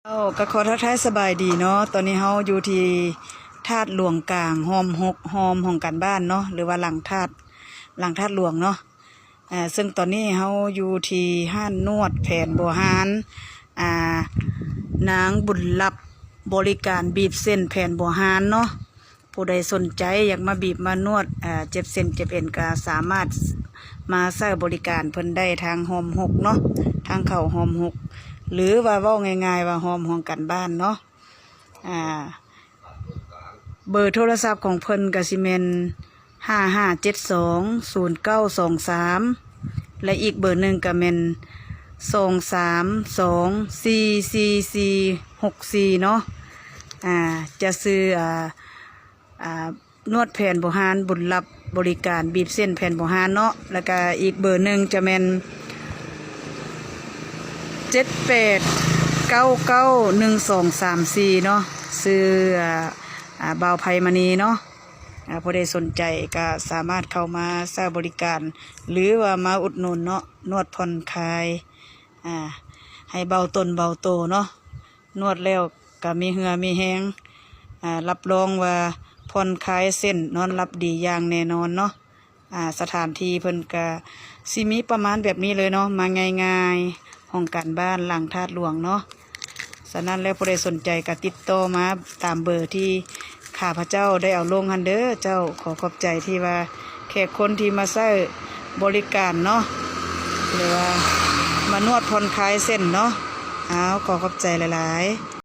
ເຈົ້າ ກໍຂໍທັກທາຍສະບາຍດີເນາະ. ຕອນນີ້ເຮົາຢູ່ທີ່ທາດຫຼວງກາງ ຮ່ອມຫົກ ຮ່ອມຫ້ອງການບ້ານເນາະ ຫຼືວ່າຫຼັງທາດ ຫຼັງທາດຫຼວງເນາະ. ເຊິ່ງຕອນນີ້ເຮົາຢູ່ທີ່ຮ້ານນວດແຜນບົວຮານ ນາງບຸນລັບ ບໍລິການບີບເສັ້ນແຜນບົວຮານເນາະ. ຜູ້ໃດສົນໃຈຢາກມາບີບມານວດ ເຈັບເສັ້ນເຈັບເອັນ ກໍສາມາດມາໃຊ້ບໍລິການເພິ່ນໄດ້ທາງຮ່ອມຫົກເນາະ ທາງເຂົ້າຮ່ອມຫົກ ຫຼືວ່າເວົ້າງ່າຍໆວ່າຮ່ອມຫ້ອງການບ້ານເນາະ. ເບີໂທລະສັບຂອງເພິ່ນກໍຊິແມ່ນ ຫ້າຫ້າເຈັດສອງ ສູນເກົ້າສອງສາມ ແລະ ອີກເບີໜຶ່ງກໍແມ່ນ ສອງສາມສອງ ສີ່ສີ່ສີ່ຫົກສີ່ເນາະ. ຈະຊື່ ນວດແຜນບົວຮານ ບຸນລັບ ບໍລິການບີບເສັ້ນແຜນບົວຮານເນາະ. ແລ້ວກະອີກເບີໜຶ່ງຈະແມ່ນ ເຈັດແປດເກົ້າເກົ້າໜຶ່ງສອງສາມສີ່ເນາະ ຊື່ ອາ ອາ ບ່າວໄພມະນີເນາະ. ອາ ຜູ້ໃດສົນໃຈກະສາມາດເຂົ້າມາໃຊ້ບໍລິການ ຫຼືວ່າມາອຸດໜູນເນາະ ນວດຜ່ອນຄາຍ ອາ ໃຫ້ເບົາຕົນເບົາໂຕເນາະ. ນວດແລ້ວກະມີເຫື່ອມີແຮງ ອາ ຮັບຮອງວ່າຜ່ອນຄາຍເສັ້ນ ນອນຫຼັບດີຢ່າງແນ່ນອນເນາະ. ອາ ສະຖານທີ່ເພິ່ນກະຊິມີປະມານແບບນີ້ເລີຍເນາະ ມາງ່າຍໆ ຫ້ອງການບ້ານຫຼັງທາດຫຼວງເນາະ. ສະນັ້ນແລ້ວ ຜູ້ໃດສົນໃຈກະຕິດຕໍ່ມາຕາມເບີທີ່ຂ້າພະເຈົ້າໄດ້ເອົາລົງຫັ້ນເດີເຈົ້າ. ຂໍຂອບໃຈທີ່ວ່າແຂກຄົນທີ່ມາໃຊ້ບໍລິການເນາະ ຫຼືວ່າມານວດຜ່ອນຄາຍເສັ້ນເນາະ. ອ້າວ ຂໍຂອບໃຈຫຼາຍໆ.